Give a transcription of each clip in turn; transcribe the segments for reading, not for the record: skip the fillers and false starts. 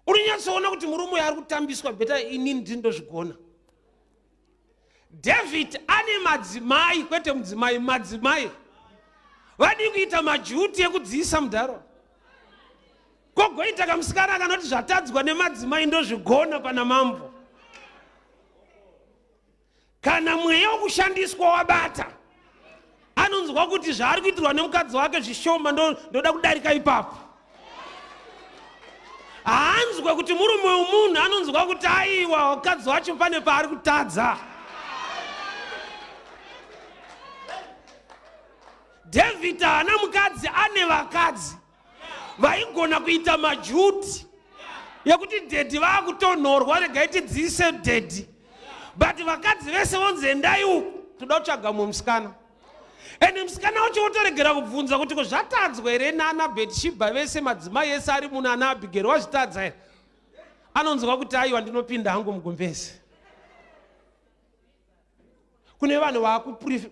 Unonyatsoona kuti murume uyo ari kutambiswa beta inini ndini ndozvigona. David ane madzimai kwete mudzimai, madzimai. Vadii kuita majuti ekudziisa mudharo? Kogoita kamusikana kanoti zvatadzwa nemadzimai ndozvigona pana mambo. Kana mweya wokushandiswa wabata, anonzwa kuti zvaari kuitirwa nemukadzi wake zvishoma, ndoda kudarika ipapo. Haanzwe kuti murume wemunhu, anonzwa kuti aiwa, mukadzi wacho pane paari kutadza. David haana mukadzi, ane vakadzi vaigona kuita majuti yekuti dhedhi vakutonhorwa, regai tidziise dhedhi, but vakadzi vese vonzi endai uku, toda kutsvaga mumwe musikana. Ende musikana wacho wotoregera kubvunza kuti ko zvatadzwa here nana Bhetishibha vese, madzimai ese ari muno, ana Abhigeri wazvitadza here? Anonzwa kuti aiwa, ndinopinda hangu mugumbezi. Kune vanhu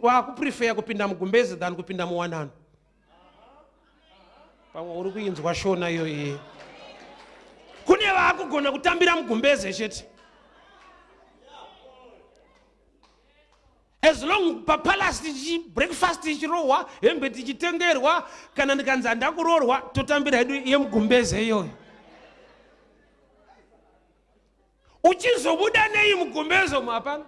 vakuprefeya kupinda mugumbezi than kupinda muwanano. Pamwe uri kuinzwa shona iyoyi. Kune vaakugona kutambira mugumbeze chete. As long papalace tichi breakfast ichirohwa, hembe tichitengerwa, kana ndikanzi handakuroorwa, totambira hedu yemugumbeze iyoyo. Uchizobuda nei mugumbezo? Hapana.